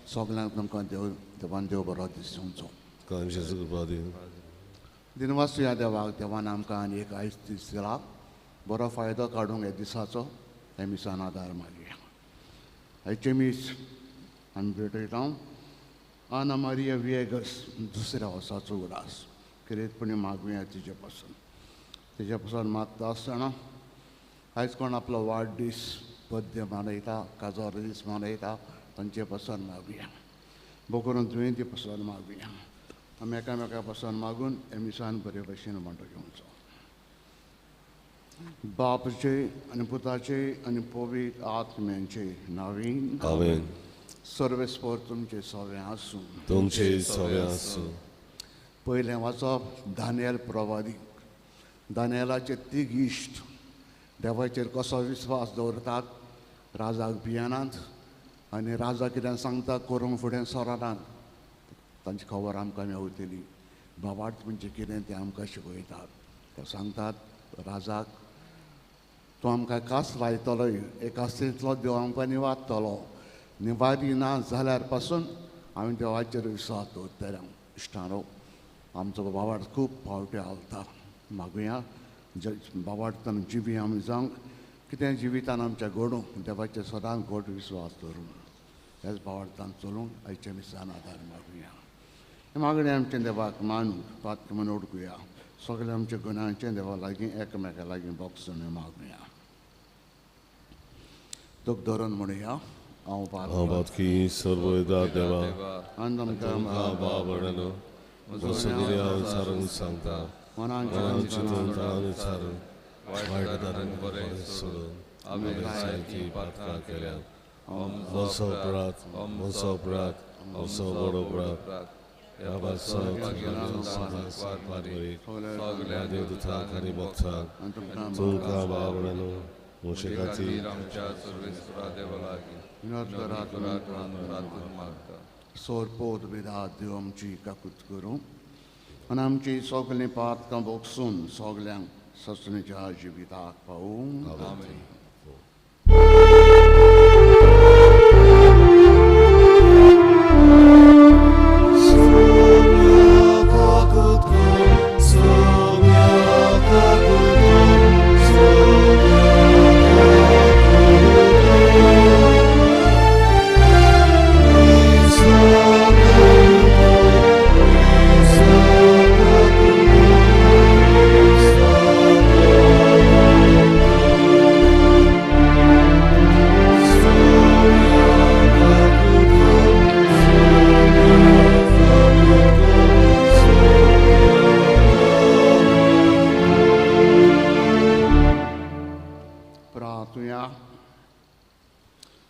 सगळ्यांक तुमकां देव देवान देव बरो दीस दिवचो. दिनवास ह्या देवाक, देवान आमकां आनी एक आयज दीस दिला, बरो फायदो काडूंक ह्या दिसाचो ह्या मिसान आदार मागया. आयचें मीस आमी भेटयता आना मारिया विएगस दुसऱ्या वर्साचो उडास किरेतपणी मागुया तिजे पासून. तिजे पासून मागता आसतना आयज कोण आपलो वाडदीस बड्डे मनयता, काजार दीस मनयता, तांचे पासून मागुया. बोकरून तुवें ती पासून मागुया. आमी एकामेका पासून मागून हे मिसान बरे भशेन वांटो घेवचो. बापचे आनी पुताचे आनी पवित्र आत्म्यांचे नांवान आमेन. सर्वेस्पर तुमचे सवे आसूं. तुमचे सवे आसूं. पयलें वाचप दानियल प्रवादी. दानियलाचे तीग इश्ट देवाचेर कसो विस्वास दवरतात, राजाक भियेनात आनी राजा कितें सांगता करूंक फुडें सरनात, तांची खबर आमकां मेवतली. भावार्थ म्हणजे कितें तें आमकां शिकयतात. ते सांगतात राजाक, तूं आमकां कास लायतलो, एका कास्तींतलो देव आमकां निवारतलो, निवारी ना जाल्यार पासून आमी देवाचेर विस्वास दवरतले. इश्टानो, आमचो भावार्थ खूब फावटी हालता. मागुया भावार्थान जिवी आमी जावंक कितें जिवितान आमच्या घडूंक देवाचेर सदांच घट विस्वास दवरूंक ह्याच भावार्थान चलूंक आयच्या मिसान आदार मागुया. मागणें आमचें देवाक मानूंक पात्र म्हणून उडकुया. सगळें आमच्या गुणांचें देवा लागीं एकामेका लागीं बॉक्सून मागुया. दुख धरून म्हणुया, हांव पातकी सर्वदा देवा आनी तुमकां बाबडनो सांगता मनान चिंतून विचारून वायट बरें सोडून आमी जायतीं पातकां केल्यात. म्हजो अपराध, म्हजो अपराध, म्हजो व्हड अपराध. ह्या पावसाक देवदूतांक आनी भक्तांक तुमकां बाबडनो म्हजे खातीर सोरपोत विदा देव आमची काकूत करूं आनी आमची सगळीं पातकां भोगसून सगल्यांक ससणीच्या जिविताक पावूं. आमेन.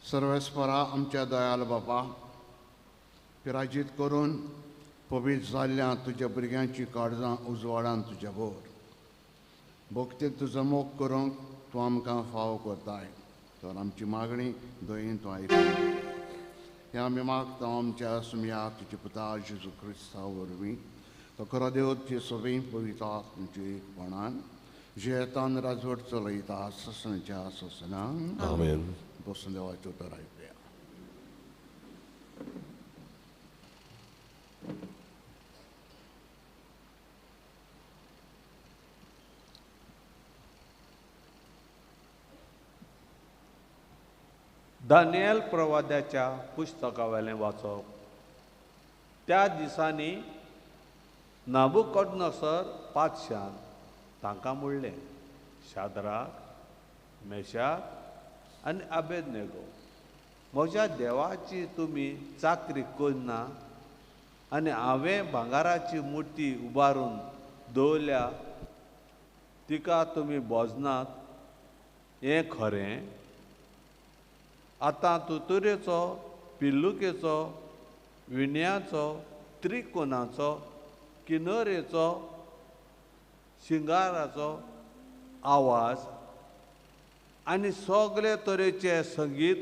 सर्वेस्परा आमच्या दयाल बापा, पिराजीत करून पवित्र जाल्ल्या तुज्या भुरग्यांची काळजां उजवाडान तुज्या भर भक्तीन तुजो मोग करूंक तूं आमकां फाव करताय. तर आमची मागणी दयेन तूं आयकून हें आमी मागता आमच्या सुमया तुज्या पुता जेजू क्रिस्ता वरवीं. तो खरो देव तुजे सगळीं पवित्र तुमची एकपणान जियेतान राजवट चलयता ससनाच्या ससनान. आमेन. बसून देवाचें उतर आयकुया. दानियल प्रवाद्याच्या पुस्तकावेलें वाचप. त्या दिसांनी नाबुकदनसर पातशान तांकां म्हणलें, शाद्राक, मेशाक आनी आबेदनेगो, म्हज्या देवाची तुमी चाकरी करना आनी हांवें भांगराची मुर्ती उबारून दवरल्या तिका तुमी भजनात हें खरें? आतां तुतुरेचो, पिल्लुकेचो, विणयाचो, त्रिकोणाचो, किनरेचो, शिंगाराचो आवाज आनी सगळे तरेचे संगीत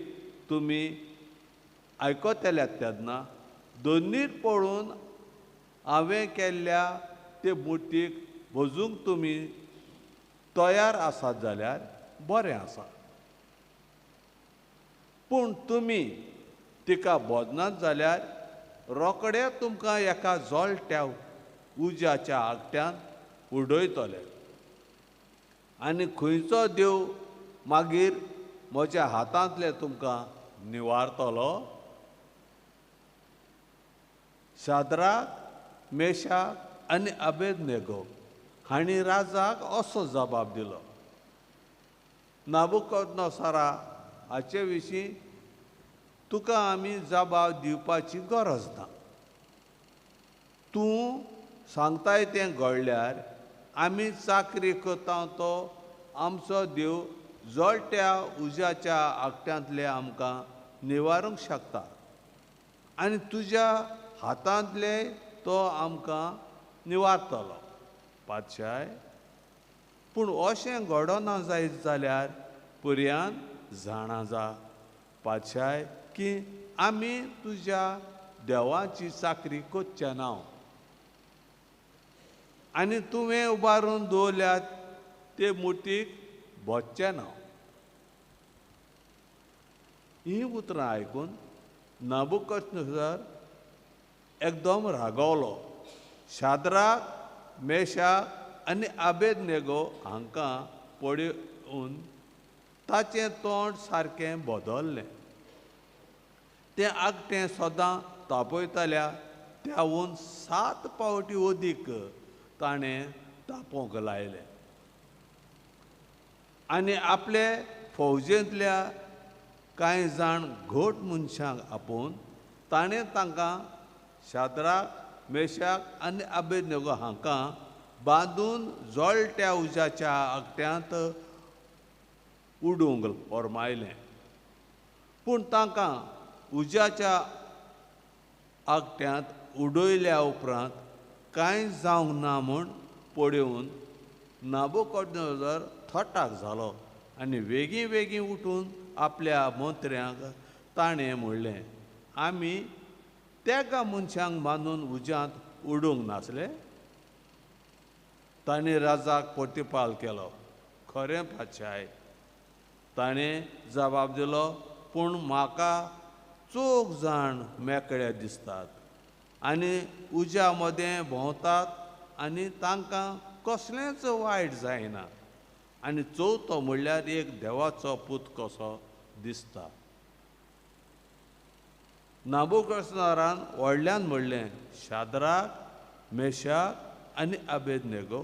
तुमी आयकतल्यात तेन्ना दोनीर पळोवन हांवें केल्ल्या ते मुर्तीक भजूंक तुमी तयार आसात जाल्यार बरें आसा. पूण तुमी तिका बोजनात जाल्यार रोखडे तुमकां एका जोळट्या उज्याच्या आगट्यान उडयतले आनी खंयचो देव मागीर म्हज्या हातांतले तुमकां निवारतलो. शाद्राक, मेशाक आनी अबेदनेगो हांणी राजाक असो जबाब दिलो, नाबुकोदनोसरा हाचे विशीं तुका आमी जबाब दिवपाची गरज ना. तूं सांगताय तें घडल्यार आमी चाकरी करता तो आमचो देव जळट्या उज्याच्या आगट्यांतले आमकां निवारूंक शकता आनी तुज्या हातांतले तो आमकां निवारतलो. पातशाय, पूण अशें घडना जायत जाल्यार पर्यान जाणा जा पातशाय की आमी तुज्या देवाची चाकरी करचे ना आनी तुवें उबारून दवरल्यात ते मुर्तीक बोचचें ना. हीं उतरां आयकून नाबुकोदनोसर एकदम रागवलो. शाद्राक, मेशाक आनी अबेदनेगो हांकां पळोवन ताचें तोंड सारकें बदल्लें. तें आगटें सदां तापयताल्या त्यावून 7 पावटी अदीक ताणें तापोवंक लायलें आनी आपले फौजेंतल्या कांय जाण घट मनशांक आपोवन ताणें तांकां शाद्राक, मेशाक आनी अबेदनेगो हांकां बांदून जळट्या उज्याच्या आगट्यांत उडूंक फर्मायलें. पूण तांकां उज्याच्या आगट्यांत उडयल्या उपरांत कांय जावंक ना म्हूण पळोवन नाबुकोदनोसर थटाक जालो आनी वेगीं वेगीं उठून आपल्या मंत्र्यांक ताणें म्हणलें, आमी तेगा मनशांक बांदून उज्यांत उडूंक नासले? ताणें राजाक प्रतिपाल केलो, खरें पातशाय. ताणें जबाब दिलो, पूण म्हाका चोग जाण मेकळे दिसतात आनी उज्या मदें भोंवतात आनी तांकां कसलेंच वायट जायना आनी चवथो म्हणल्यार एक देवाचो पूत कसो दिसता. नाबुकोदनोसरान व्हडल्यान म्हणलें, शाद्राक, मेशाक आनी अबेदनेगो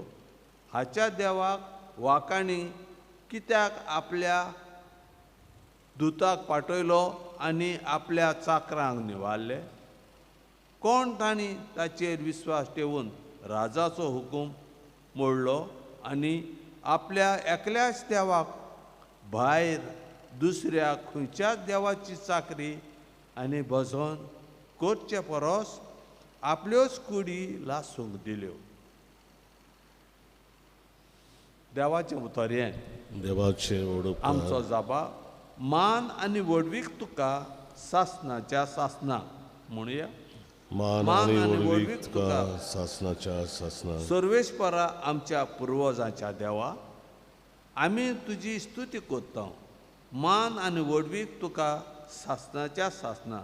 हाच्या देवाक वाकाणी कित्याक आपल्या दुताक पाठयलो आनी आपल्या चाकरांक निवारले? कोण तांणी ताचेर विस्वास ठेवून राजाचो हुकूम मोडलो आनी आपल्या एकल्याच देवाक भायर दुसऱ्या खंयच्याच देवाची चाकरी आनी भजन करचे परस आपल्योच कुडी लासूंक दिल्यो. देवाचें उतर हें. देवाचें आमचो जाबा मान आनी व्हडवीक तुका सासनाच्या सासना म्हणुया. मान आनी व्हडवीक तुका सासनाच्या सासना. सर्वेस्परा आमच्या पुर्वजांच्या देवा, आमी तुजी स्तुती करता. मान आनी व्हडवीक तुका सासनाच्या सासना.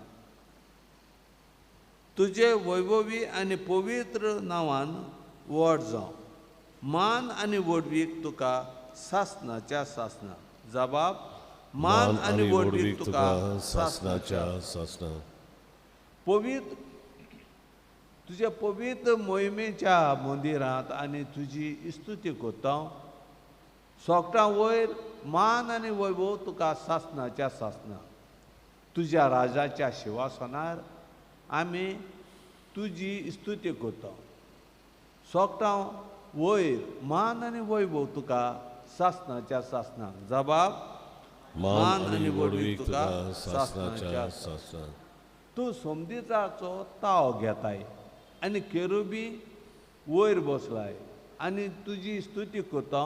तुजे वैभवी आनी पवित्र नांवान व्हड जावं. मान आनी व्हडवीक तुका सासनाच्या सासना. जबाब मान आनी व्हडवीक तुका सासनाच्या सासना. पवित्र तुज्या पवित्र मोहिमेच्या मंदिरांत आनी तुजी स्तुती करता. सोकटां वयर मान आनी वैभव तुका सासनाच्या सासना. तुज्या राजाच्या शिवासनार आमी तुजी स्तुती करता. सोकटां वयर मान आनी वैभव तुका सासनाच्या सासना. जबाब मान आनी व्हडवीक तुका सासनाच्या सासना. तूं समदिताचो ताव घेताय आनी केरुबी वयर बसलाय आनी तुजी स्तुती करता.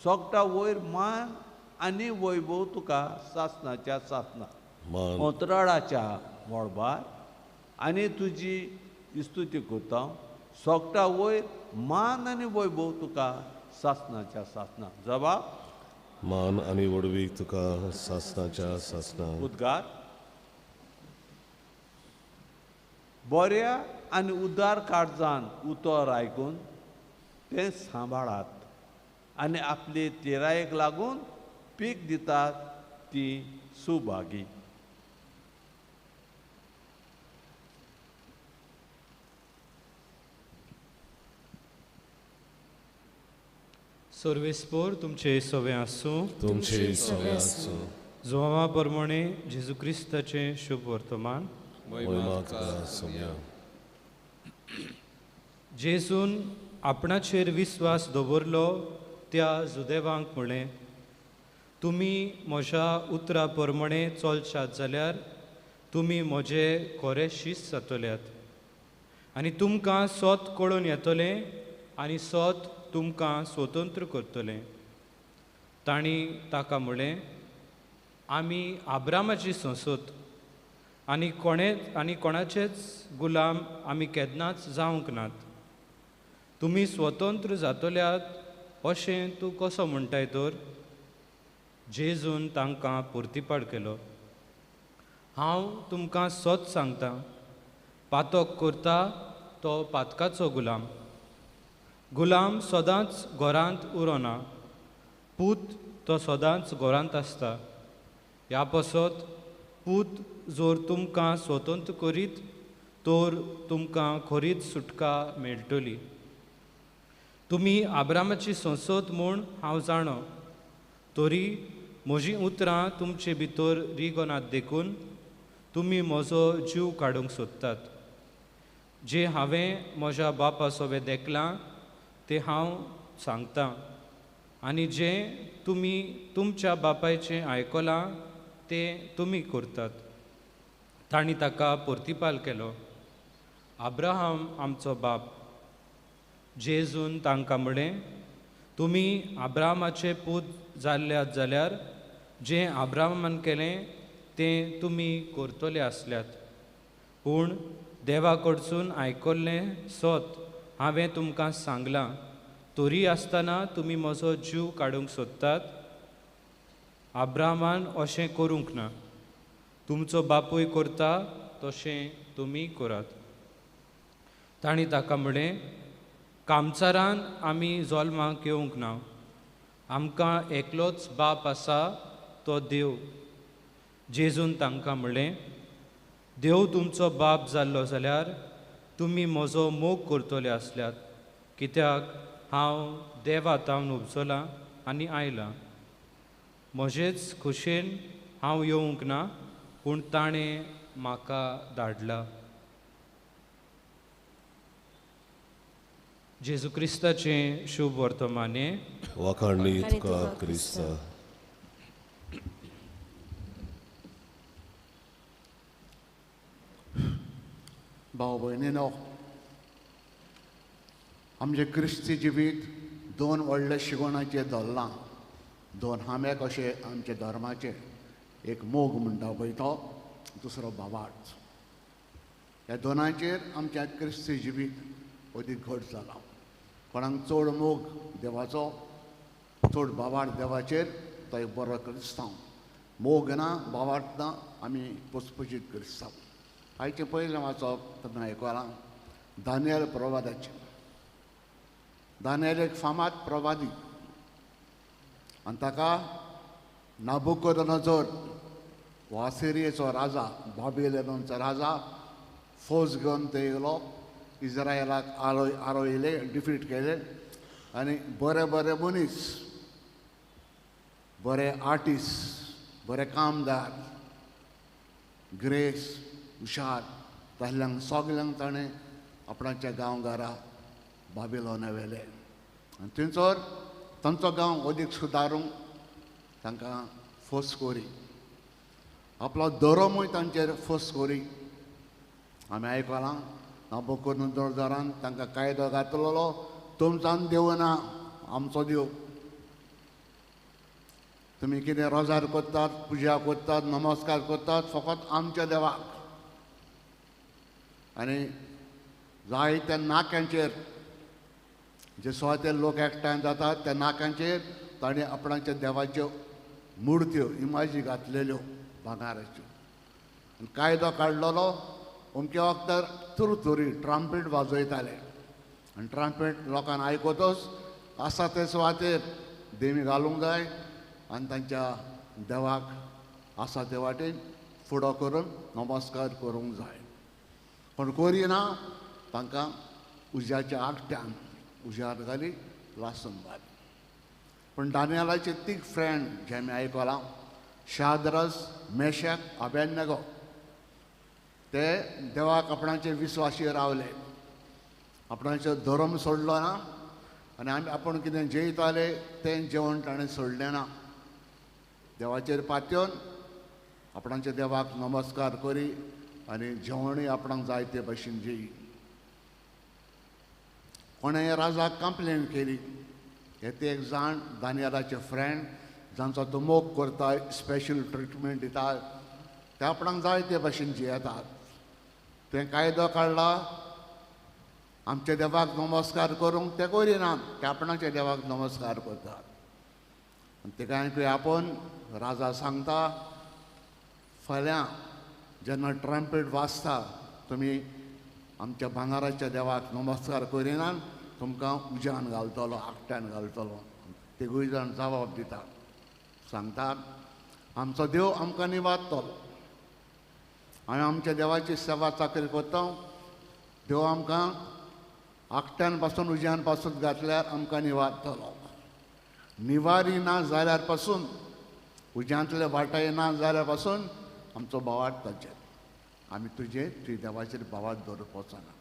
सोकटा वयर मान आनी वैभव तुका सासनाच्या सासना. अंतराळाच्या मळबार आनी तुजी स्तुती करता. सोकटा वयर मान आनी वैभव तुका सासनाच्या सासना. जबाब मान आनी व्हडवीक तुका सासनाच्या सासना. उद्गार. बऱ्या आनी उदार काळजान उतर आयकून तें सांबाळात आनी आपले थिरायेक लागून पीक दितात ती सुभागी. सर्वेस्पोर तुमचे सवे आसूं. तुमचे सवे आसूं. जुवांवा प्रमाणे जेजू क्रिस्ताचें शुभ वर्तमान. जेजून आपणाचेर विस्वास दवरलो त्या जुदेवांक म्हळें, तुमी म्हज्या उतरा प्रमाणे चलशात जाल्यार तुमी म्हजे खरे शिस्त जातल्यात आनी तुमकां सत कळून येतलें आनी सत तुमकां स्वतंत्र करतलें. तांणी ताका म्हळें, आमी आब्रामाची संसद आनी कोणे आनी कोणाचेच गुलाम आमी केन्नाच जावंक नात. तुमी स्वतंत्र जातल्यात अशें तूं कसो म्हणटाय तर? जेजून तांकां पुर्तीपाड केलो, हांव तुमकां सत सांगता, पातक करता तो पातकाचो गुलाम. गुलाम सदांच घरांत उरना, पूत तो सदांच घरांत आसता. ह्या पासत पूत जर तुमकां स्वतंत्र करीत तर तुमकां खरीच सुटका मेळटली. तुमी आब्रामाची संसद म्हूण हांव जाणो, तरी म्हजीं उतरां तुमचे भितर रिगनात देखून तुमी म्हजो जीव काडूंक सोदतात. जें हांवें म्हज्या बापा सोबें देखलां तें हांव सांगतां आनी जें तुमी तुमच्या बापायचें आयकलां तें तुमी करतात. तांणी ताका प्रतिपाल केलो, अब्राहम आमचो बाप. जेजून तांकां म्हळें, तुमी अब्राहमाचे पूत जाल्ल्यात जाल्यार जें अब्राहमान केलें तें तुमी करतले आसल्यात. पूण देवा कडसून आयकल्लें सत हांवें तुमकां सांगलां, तरी आसतना तुमी म्हजो जीव काडूंक सोदतात. अब्राहमान अशें करूंक ना, तुमचो बापूय करता तशें तुमी करात. तांणी ताका म्हळें, कामचारान आमी जल्माक येवंक ना, आमकां एकलोच बाप आसा तो देव. जेजून तांकां म्हळें, देव तुमचो बाप जाल्लो जाल्यार तुमी म्हजो मोग करतले आसल्यात, कित्याक हांव देवा तावन उपजलां आनी आयलां. म्हजेच खोशेन हांव येवंक ना, पूण ताणें म्हाका धाडला. जेजू क्रिस्ताचें शुभ वर्तमान. वाखाणली तुका क्रिस्ता. भाव भयणीनो, आमचें क्रिस्ती जिवीत दोन व्हडले शिगोणाचेर धरलां, दोन हांबे कशे आमच्या धर्माचे. एक मोग म्हणटा पळय तो, दुसरो भावार्थ. ह्या दोनांचेर आमच्या क्रिस्ती जिवीत अदीक घट जालां. कोणाक चड मोग देवाचो, चड भावार्थ देवाचेर, तो एक बरो क्रिस्तांव. मोग ना, भावार्थ ना, आमी पुसपुशीत क्रिस्तांव. आयचें पयलें वाचप तुमी आयकलां दानियल प्रवादाचें. दानियल एक फामाद प्रवादी आनी ताका नाबुकोदोनोझर हो आसिरियेचो राजा, बाबिलोनाचो राजा, फौज घेवन ते येयलो, इज्रायलाक आरोयले, डिफीट केले आनी बरे बरे मनीस, बरे आर्टिस्ट, बरे कामदार, ग्रेस, हुशार तसल्यांक सगल्यांक ताणें आपणाच्या गांवघरा बाबिलोना व्हेले आनी थंयसर तांचो गांव अदीक सुदारूंक तांकां फोर्स करी, आपलो धर्मूय तांचेर फोर्स करी. आमी आयकलां नाबुकोदोनोझरान तांकां कायदो घातलेलो, तुमच्यान देव ना, आमचो देव. तुमी कितें रोजार करतात, पुजा करतात, नमस्कार करतात फकत आमच्या देवाक. आनी जायत्या नाक्यांचेर जे सुवातेर लोक एकठांय जातात त्या नाक्यांचेर ताणें आपणाच्या देवाच्यो मुर्त्यो, इमाजी घातलेल्यो भांगाराच्यो. आनी कायदो काडलेलो, अमक्या वखदार तुरतुरी ट्राम्पेट वाजयताले आनी ट्राम्पेट लोकांक आयकतच आसा ते सुवातेर देमी घालूंक जाय आनी तांच्या देवाक आसा ते वाटेन फुडो करून नमस्कार करूंक जाय. पूण करिना तांकां उज्याच्या आगट्यान उज्यार घाली लासून घाली. पूण दानियलाचे तीग फ्रेंड जे आमी आयकलां, शाद्रस, मेशक, अबेदनगो, ते देवाक आपणाचे विस्वाशी रावले, आपणाचो धर्म सोडलो ना आनी आमी आपूण कितें जेयताले तें जेवण ताणें सोडलें ना. देवाचेर पातयेवन आपणाच्या देवाक नमस्कार करी आनी जेवणूय आपणाक जाय ते भशेन जेयी. कोणें राजाक कंप्लेन केली, हे ते एक जाण दानियलाचे फ्रेंड जांचो तो मोग करता, स्पेशल ट्रिटमेंट दिता, ते आपणाक जाय ते भशेन जियेतात. तुवें कायदो काडला आमच्या देवाक नमस्कार करूंक, ते करिनात, ते आपणाच्या देवाक नमस्कार करतात. आनी तेका आपोवन राजा सांगता, फाल्यां जेन्ना ट्रम्पेट वाजता तुमी आमच्या भांगाराच्या देवाक नमस्कार करिनात, तुमकां उज्यान घालतलो, आगट्यान घालतलो. तिगूय जाण जबाब दितात, सांगतात आमचो देव आमकां निवारतलो, आमी आमच्या देवाची सेवा चाकरी करता, देव आमकां आगट्यान पासून उज्यान पासून घातल्यार आमकां निवारतलो. निवारी ना जाल्यार पासून, उज्यांतले वाटाय ना जाल्यार पासून आमचो भावार्थ ताचेर, आमी तुजे तुजे देवाचेर भावार्थ दवरूंक वचना.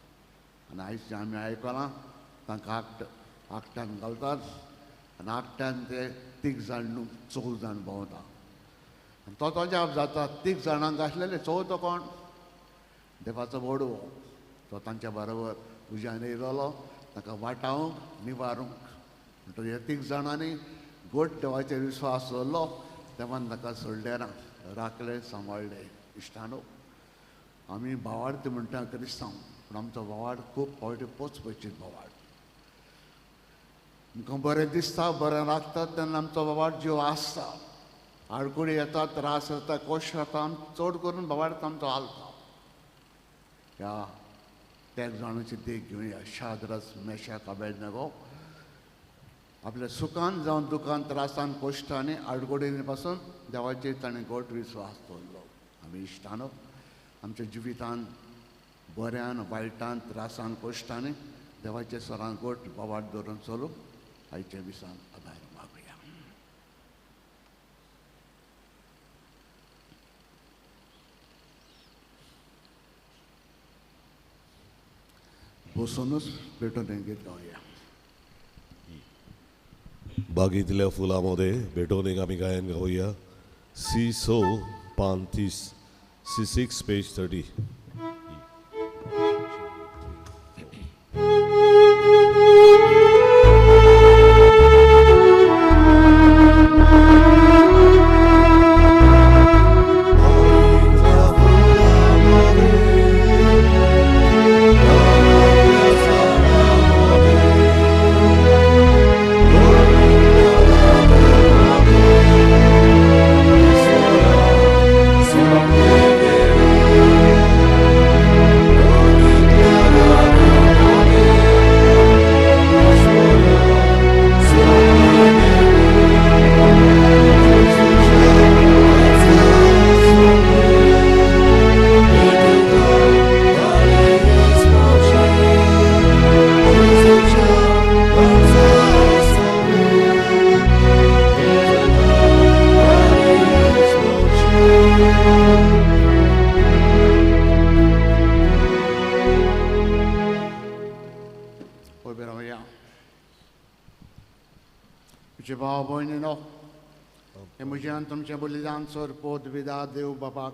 आनी आयज जें आमी आयकलां तांकां आगट्यान घालतात आनी आगट्यान ते तीग जाण न्हू चौग जाण भोंवता आनी तो तोजाप जाता. तीग जाणांक आसलेले चवथो कोण? देवाचो बोडवो. तो तांच्या बरोबर उज्यान येयलो ताका वाटावंक निवारूंक. म्हणटकच ह्या तीग जाणांनी गोट देवाचेर विस्वास दवरलो, देवान ताका सोडलें ना, राखले, सांबाळ्ळे. इश्टानो, आमी भावार्थ म्हणटा क्रिस्तांव, पूण आमचो भावार्थ खूब फावटी पोचपचीत भावार्थ. आमकां बरें दिसता, बरें लागता तेन्ना आमचो भावार्थ जीव आसता. आडकुळी येता, त्रास येता, कश्ट जाता, चड करून भावार्थ आमचो हालता. ह्या त्या जाणांची देख घेवया. शाद्रस, मेशक, अबेदनगो आपल्या सुखान जावन दुखान, त्रासान, कश्टांनी, आडकुळींनी पासून देवाचेर ताणें गोट विस्वास दवरलो. आमी इश्टानो, आमच्या जिवितान बऱ्यान वायटान, त्रासान, कश्टांनी देवाचे सरान गोट भावार्थ दवरून चलूंक आयच्या दिसान आदार मागुया. बसूनच भेटून गीत गावया. बागेंतल्या फुलां मध्ये भेटोवन एक आमी गायन गावया. सी सो पान 30, सी 6 पेज 30. देव बापाक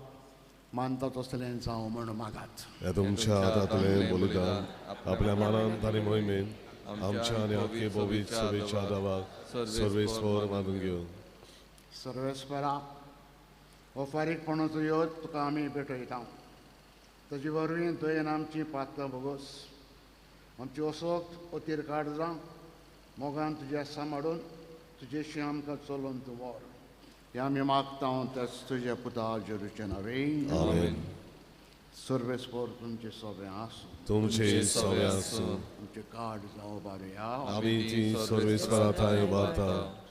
मानता तसलें जावं म्हूण मागात. तुमच्या हातांतलें बलिदान आपल्या मानान आनी मोहिमेन आमच्या आनी आख्खे पवित्र सभेच्या देवाक सर्वेस्पर मानून घेवन. सर्वेस्परा, हो फारीकपणाचो योद तुका आमी भेटयता. ताजे वरवीं दयेन आमची पात्रां भोगोस, आमची असोक्त अतीर काड जावं, मोगान तुज्या सांबाळून तुजेशी आमकां चलोवन तूं व्हर. हे आमी मागता तेच तुज्या पुता जेरूचे नांवे. आमेन. सर्वेस्पर तुमचे सगळे आसूं. तुमचे सगळे आसूं. तुमचे कार्ड जावं बारया. आमी ती सर्वेस्परा थंय उबारता.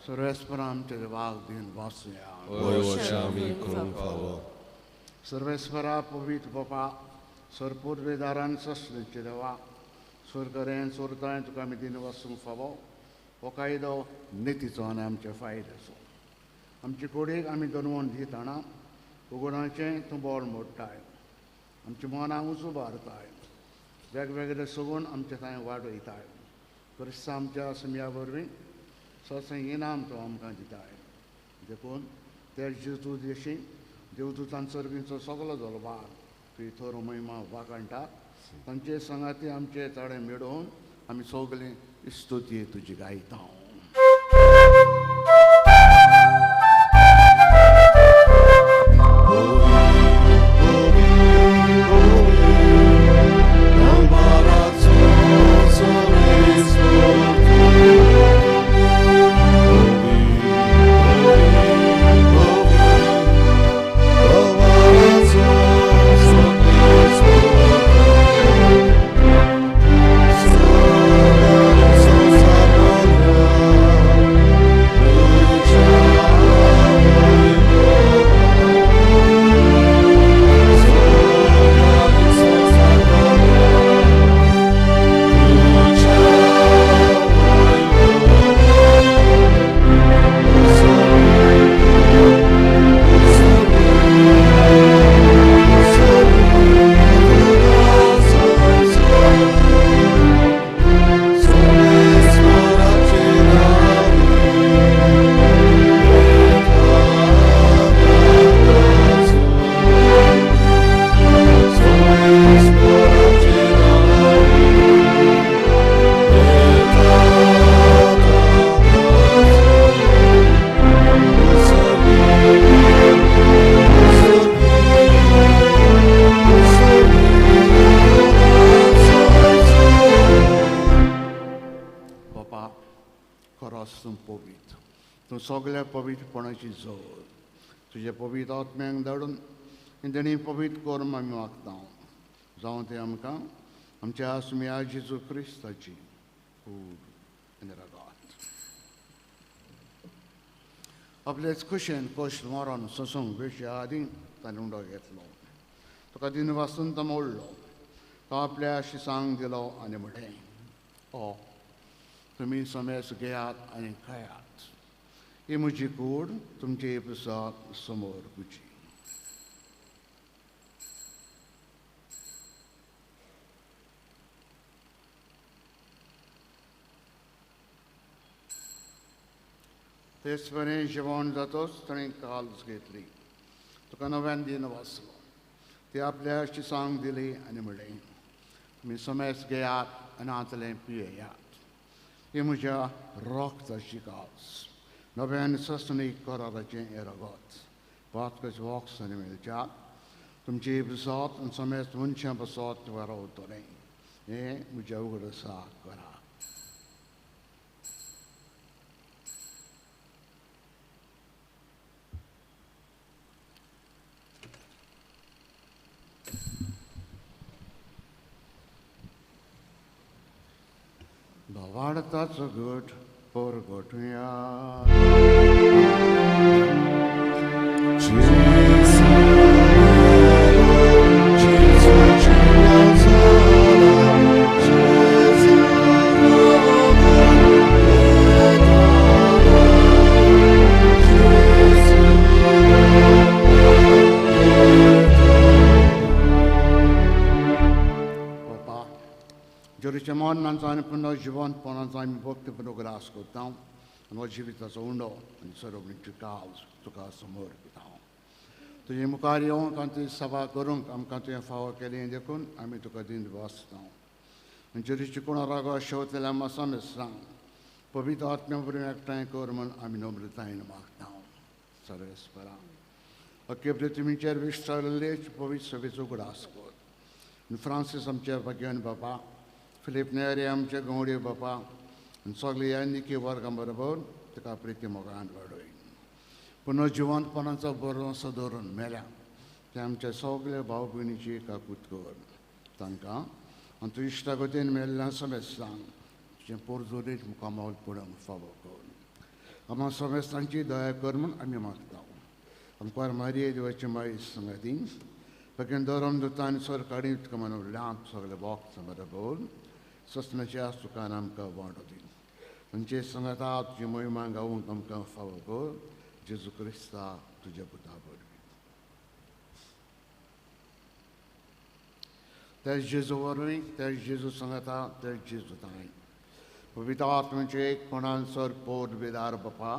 सर्वेस्परा आमचे देवाक दिन वाचुया. वय वर्षा आमी करूंक फावो. सर्वेस्परा पवित्र बापा सरपूर्वेदारान ससलेचे देवा सोरकरेन सोरताय तुका आमी दिन वाचूंक फावो. हो कायदो नितीचो आनी आमचे फायद्याचो. आमचे कुडीक आमी दनवण दितना उगडाचें तूं बोल मोडटाय. आमच्या मनां उंच उबारताय. वेगवेगळे सगून आमचे थंय वाडयताय. क्रिस्तांव आमच्या सुमया वरवीं सत्संग इनाम तो आमकां दिताय. देखून ते जेजू देशी देवदूतान सर्गींचो सगलो जलभार तुजी थोर महिमा वाखाणटात. तांचे संगाती आमचे ताळे मेळोवन आमी सगळीं स्तुती तुजी गायता. सगळ्या पवित्रपणाची जोड तुज्या पवित्र आत्म्यांक धाडून तेणी पवित्र कर्म आमी मागता. जावं तें आमकां आमच्या आसम्या जेजू क्रिस्ताची कूड आनी रगात. आपलेच खुशेन कश्ट मरण सोसूंक वेच्या आदीं ताणें उंडो घेतलो. तुका दिन वासून तो मोडलो. तो आपल्या शिसांक दिलो आनी म्हणलें, ओ तुमी समेस घेयात आनी खायात. ही म्हजी कूड तुमचे पुसाक समोर पुजी. तेच परी जेवण जातोच ताणें काल्स घेतली. तुका नव्यान दिन वाचलो. ती आपल्या शिसांक दिली आनी म्हणलें, तुमी समेस घेयात आनी हांतलें पियेयात. ही म्हज्या रक्ताची काल्स. नव्यान ससनीक कराराचें हें रगत पातकच वॉक्स आनी मेळच्या तुमची बसत आनी समेस्त मनशां बसत वरवतलें. हें म्हज्या उगडसा करा. भावार्थाचो गट परगटुया. जेरूच्या मरणांचो आनी पुनः जिवंतपणाचो आमी भक्तीपूर्ण उगडास करता आनी हो जिविताचो उंडो आनी सरवणीची काज तुका समोर दिता. तुजे मुखार येवंक आनी तुजी सभा करूंक आमकां तुवें फावो केली देखून आमी तुका दिन वाचता. आनी जेरूची कोणा रागो शेवतल्या मासामेसांक पवित्र आत्म्या वरवीं एकठांय कर म्हूण आमी नम्रतायेन मागता. सर्वेस्परा अख्खे पृथ्वीचेर विस्तारलेच पवित्र सभेचो उगडास कर. आनी फ्रांसीस आमचे भाग्यवान बापा, फिलीप नेरी आमचे गवडे बापा आनी सगळे ह्या निकी वर्गां बरोबर ताका प्रिती मोगान वाडय. पुनः जिवंतपणाचो भरवंसो दवरून मेल्या ते आमच्या सगल्या भाव भयणीची काकूत कर तांकां आनी तूं इश्टागतीन मेळ्ळ्या समेस्तांक तुजें पोरजोरीत मुखामोल पडूंक फावो कर. आमकां समेस्तांची दया कर म्हूण आमी मागता. आमकां मारिये देवाची माई संगाती पकेन धरम दुता आनी सरकारी तुका मनोवल्या सगळे भक्त बरोबर ससनाच्या सुखान आमकां वांटो दी. तुमचे संगाता तुजी मोहिमा गावूंक आमकां फावो कर. जेजू क्रिस्ता तुज्या पुता वरवीं. त्या जेजू वरवीं, त्या जेजू संगाता, त्या जेजू तांय पवित्र आत्म्याचे एकपणान सर पोर बेदार बापा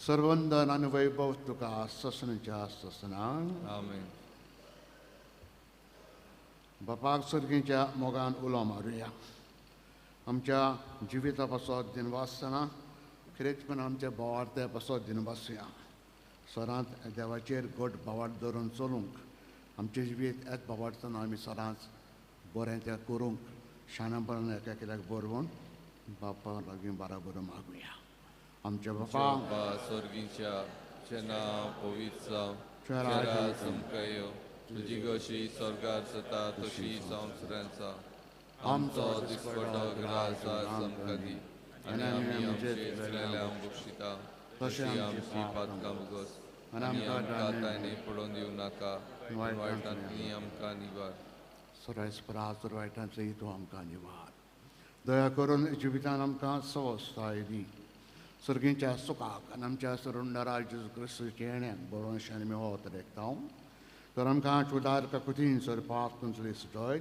सर्वंदन आनी वैभव तुका ससनाच्या ससनान. आमेन. बापाक सर्गीच्या मोगान उलो मारुया. आमच्या जिविता पासत दिनवासतना खरेंचपण आमच्या भावार्थे पासत दिनवासया. सरांत देवाचेर घट भावार्थ धरून चलूंक आमचें जिवीत एक भावार्थान आमी सदांच बरें तें करूंक शाणपणान एका कित्याक बरोवन बापा लागीं बराबर मागुया. आमच्या बापा स्वर्गीच्या तुजें नांव पवित्र जावं, तुजें राज आमकां येवं, तुजी कशी स्वर्गार जाता तशी संवसारांत जावं. आमचो दिसपटो ग्रास आज आमकां दी आनी आमी आमचे चलयल्यांक बक्षिता तशी आमची पातकां भोगस आनी आमकां तांणी पडोवन दिवं नाका, वायटांतली आमकां निवार. सरायस वायटांतली तूं आमकां निवार. दया करून जिवितान आमकां सवस्थाय दी. सर्गीच्या सुखाक आनी आमच्या सरुंडरा जेजू क्रिस्ताच्या येण्याक बरोवंश आनी मेवत रेखता. तर आमकां चुदार काकुतीन सर पाप तुमचें सुटय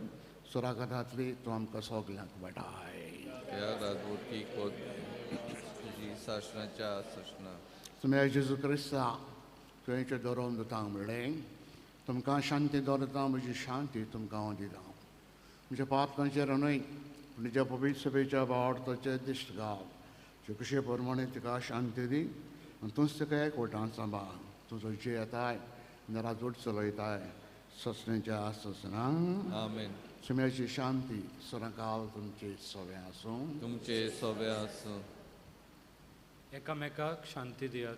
सुरागतांतली तूं आमकां सगल्यांक वाटाय. त्या राजवटी तुजी सासणाच्या सासणा. तुमी जेजू क्रिस्ता तुवें दरोवन दिता म्हणलें तुमकां शांती दवरता, म्हजी शांती तुमकां हांव दिता. म्हज्या पातकांचेर न्हय पूण तुज्या पवित्र सभेच्या भावार्थाचेर दिश्ट घाल. कशे प्रमाणे तिका शांती दी आनी तूंच तिका एक वटान सांबाळ. तुजो जे येताय राजवट चलयताय ससण्याच्या ससनांक. आमेन. सुम्याची शांती सदांकाल तुमचे सवे आसूं. तुमचे सवे आसूं. एकामेकाक शांती दियात.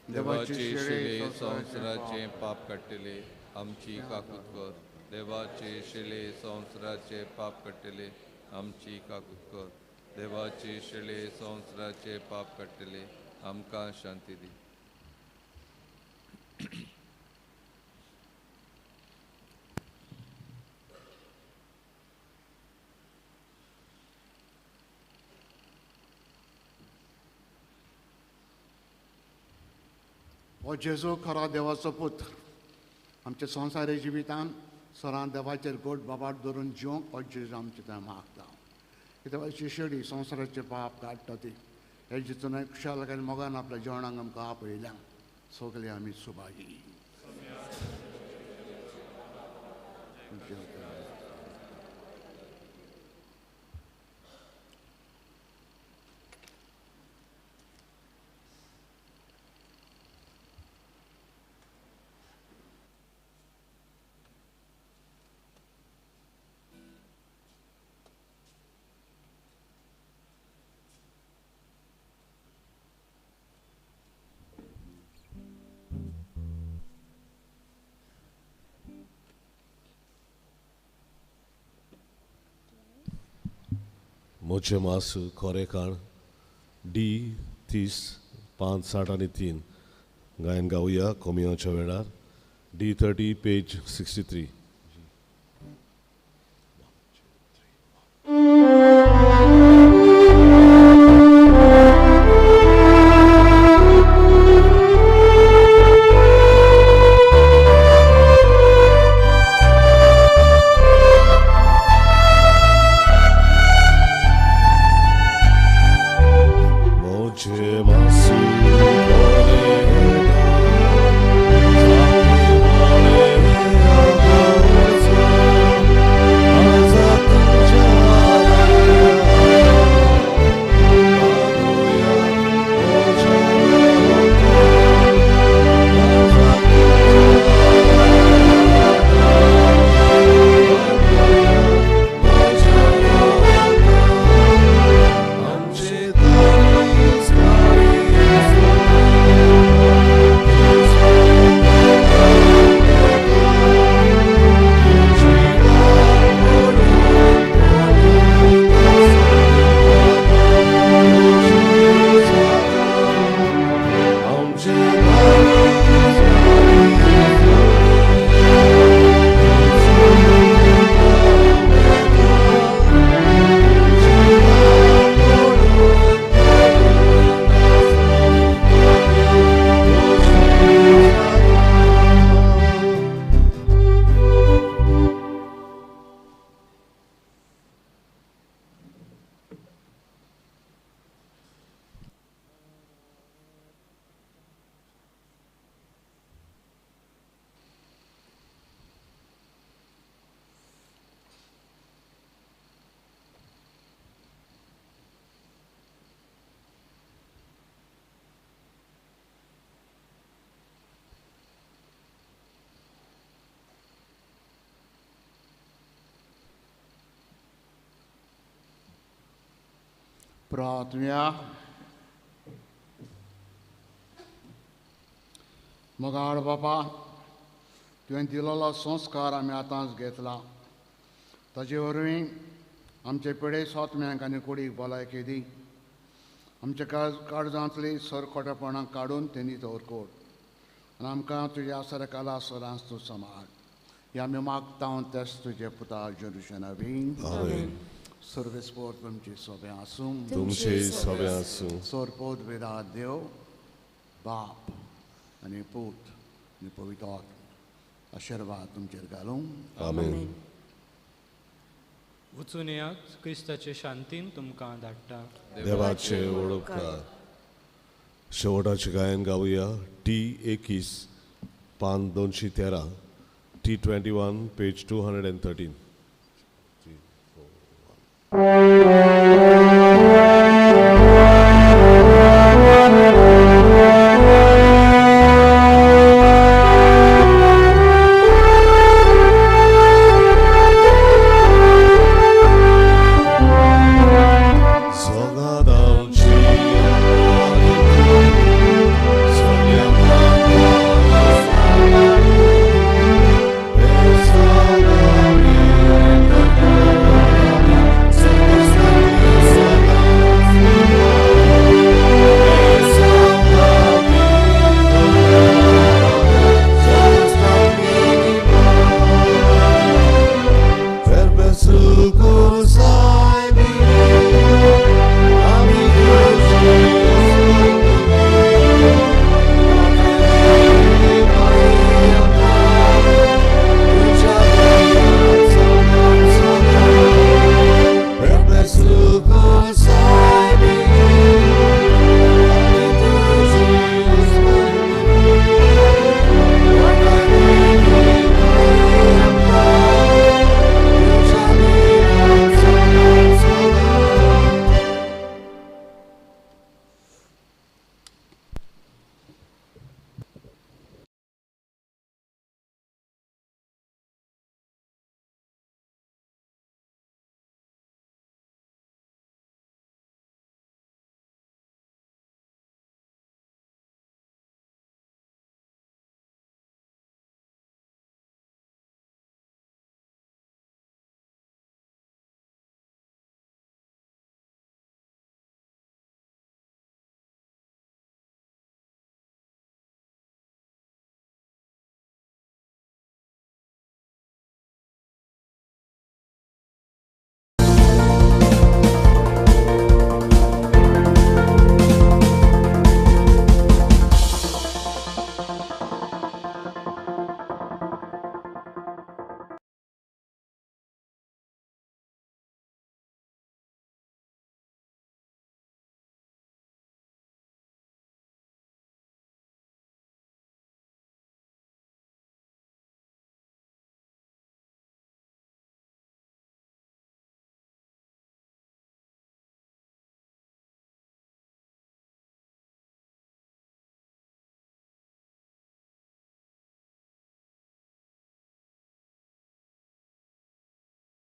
देवाचे शिले संवसाराचे पाप काडटले आमची काकूत कर. देवाचे शिले संवसाराचे पाप काडटले आमची काकूत कर. देवाचे शिले संवसाराचे पाप काडटले आमकां शांती दी. हो जेजू खरो देवाचो पुत्र आमच्या संवसारी जिवितान सरान देवाचेर गोड बाबाट धरून जिवंक हो जेजू आमचे थंय मागता. देवाची शेडी संवसाराचे पाप काडटा ती हे जितून खुशाल आनी मोगान आपल्या जेवणाक आमकां आपयल्या. सगळे आमी सुभागी. मोचे मास खोरेकाण डी 30 5 60 आनी 3 गायन गावया कोमियोच्या वेळार. डी 30 पेज 63. Oh, प्रार्थुया. मोगाळ बापा, तुवें दिलेलो संस्कार आमी आतांच घेतला, ताजे वरवीं आमचे पिडे सोतम्यांक आनी कुडीक भलायकी दी. आमच्या काळजांतली सरखोटेपणां काडून तेणी दवर आनी आमकां तुज्या आसरा सदांच तूं सांबाळ. हे आमी मागता तेच तुजे पुता जेरुशना नवीन. सर्वेस्पोर तुमचे सोबें आसूं. तुमचे सोबें आसूं. सोरपोत वेदा देव बाप आनी पूत आनी पवित्र आशिर्वाद तुमचेर घालूं. आमेन. वचून येयात, क्रिस्ताचे शांतीन तुमकां धाडटा. देवाचे वडोपकार. शेवटाचें गायन गावया. टी 21 पान 213, T 21 page 213. 3, 4, 1.